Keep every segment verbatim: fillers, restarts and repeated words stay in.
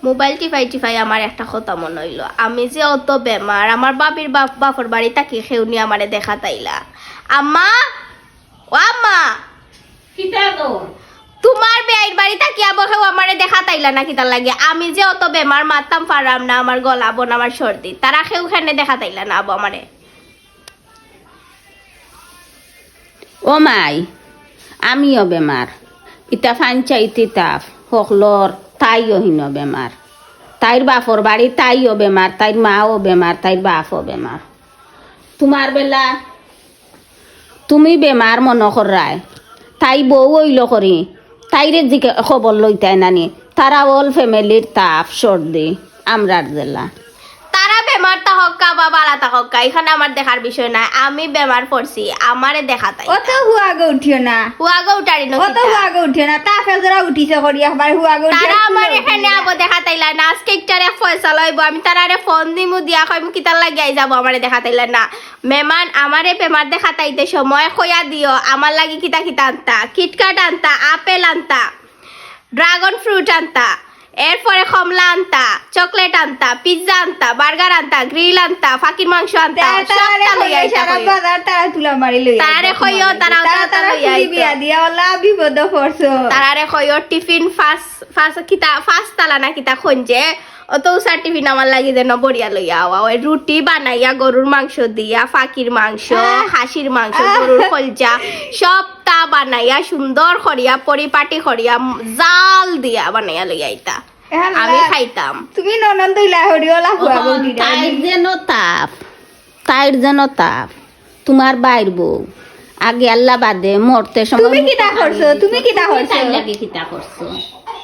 মোবাইল টিপাই টিপাই আমার একটা কথা মনে অইলো, আমি যে অত বেমার, আমার বাবির বাপ, বাপর বাড়ি থাকি কেউ নি আমারে দেখাত আইলা। আম্মা, ও আম্মা, কিতা গো? তুমার বেয়াইর বাড়ি থাকি আবো কেউ আমারে দেখাত আইলা না কিতার লাগি? আমি যে অত বেমার, মাততাম পাররাম না, আমার গলা বন্ধ, আমার সর্দি, তারা কেউ কেনে দেখাত আইলা না আবো আমারে। ও মাই, আমিও বেমার। ইতা পঞ্চায়েতি তাপ, হকলর তাইও হিন বেমার। তাইর বাপর বাড়ি তাইও বেমার, তাইর মাও বেমার, তাইর বাপও বেমার। তুমার বেলা তুমি বেমার মনো কররায়, তাই বউ অইলো করি, তাইরে জিকে খবর লইতায় নানি, তারা অল ফ্যামিলির তাপ সর্দি, আমরার জেলা। তারা বেমার থাকউক্কা বা বালা থাকউক্কা, ইখান আমার দেখার বিষয় নায়। আমি বেমার পড়ছি, আমারে দেখাত আইতা। অত হুয়াগো উঠিও না। হুয়াগো উঠারি অত নকিতা। হুয়াগো উঠিও না। তাপে জরা উঠিছে করি একবার হুয়াগো উঠিয়া তারা আমার এখানে আবো দেখাত আইলা না। আজকে একটার এক ফয়সালা অইবো। আমি তারারে ফোন দিমু, দিয়া কইমু কিতার লাগি আইজ আবো আমারে দেখাত আইলা না। মেমান আমারে বেমার দেখাত আইতে সময় কইয়া দিও, আমার লাগি কিতা কিতা আনতা, কিটকাট আনতা, আপেল আনতা, ড্রাগন ফ্রুট আনতা, এরপরে কমলা আনতা, চকলেট আনতা, পিৎজা আনতা, বার্গার আনতা, গ্রিল আনতা, ফাকির মাংস আনতা, তে-, তারারে সবটা লইয়া কইও, আইতা সারা কইও। বাজার তারা তুলা মারি লইয়া তারারে আইতা কইও, তোমার তারা লাগি। তারা তারা তাড়াতাড়ি লইয়া তুলি আইতা। বিয়া দিয়া, ওলা বিপদো পড়ছো। তারারে কইও টিফিন ফাস-, ফাস-, কিতা, ফাস তালা না কিতা খঞ্জে, অত উষা টিফিন আমার লাগি যেন বড়িয়া লইয়া আওয়া। ওই রুটি বানাইয়া গরুর মাংস দিয়া, ফাকির মাংস, আহ। খাসির মাংস, আহ। গরুর কলজা, সবটা বানাইয়া সুন্দর করিয়া, পরিপাটি করিয়া, জাল দিয়া বানাইয়া লইয়া আইতা। এ আল্লাহ, আমি খাইতাম। তুমি ননদ দইলা হরিওলা হুয়া অখন গো দিরা। তাইর যেন তাপ, তাইর যেন তাপ। তুমার বাইর বউ। আগে আল্লাহ বাদে মরতে সময় তুমি কিতা করছো? তুমি কিতা করছো? তাইর লাগি কিতা করছো?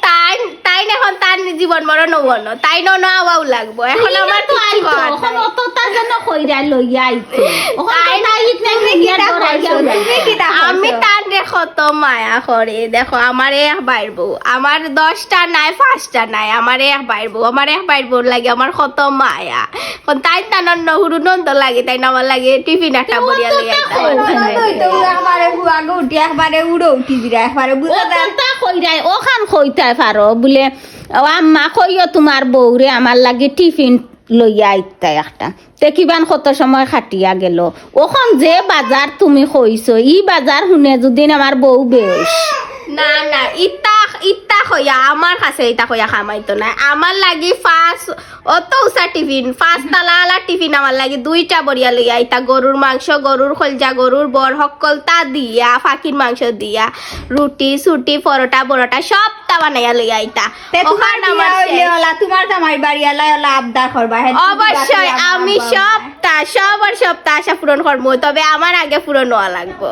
তাই, তাই অখন তার জীবন মরণ অইবো না। তাই নন আওয়াও লাগবো। অখন তুই আমার তো কিচ্ছু আইতো, করার অখন নাই। অতটা যেন কইরা লইয়া আইতো। অখন তো তাই তাই ইতনে তুমি দুনিয়ার কিতা গড়াইয়া করছো? উঠে। তুমি কিতা আমি করছো? তার রে কত মায়া করি। দেখো, আমার এক বাইর বউ, আমার দশটা নাই, পাঁচটা নাই, আমার এক বাইর বউ, আমার এক বাইর বউর লাগি আমার কত মায়া। অখন তাই তানর নহুরু নন্দ লাগি, তাই না আমার লাগি টিফিন একটা তে বড়িয়া অতটা লইয়া আইতা। কই অতটা কই তো একবারে হুয়াগো উঠি, একবারে উড়ো উঠি দিরা, একবারে বুঝা যায়। অতটা কইরায়, অখান কইতায় পারো বুলে, "ও আম্মা, কইও তুমার বউরে আমার লাগি টিফিন লইয়া আইতা একটা।" তে কিবান কত সময় কাটিয়া গেল। অখন যে বাজার তুমি কইছো, ই বাজার হুনে যুদিন আমার বউ বেউস। না, না, ইতা, ইতা কইয়া, আমার কাছে ইতা কইয়া কামাইতো নায়। আমার লাগি পাঁচ, অত উষা টিফিন, পাঁচ তালা আলা টিফিন আমার লাগি দুইটা বড়িয়া লইয়া আইতা। গরুর মাংস, গরুর কলজা, গরুর বর, হক্কলতা দিয়া, ফাকির মাংস দিয়া, রুটি, সুটি, পরোটা, বরোটা, সবটা বানাইয়া লইয়া আইতা। তে তুমার অখান বিয়া আমার অইলে শেষ। অলা, তুমার জামাই বাড়ি আলাই অলা আবদার করবা, হে তুমি অবশ্যই, বাকি আবদার আমি করবা। সবটা, সবর সবটা আশা পূরণ করমু, তবে আমার আগে পূরণ অওয়া লাগবো।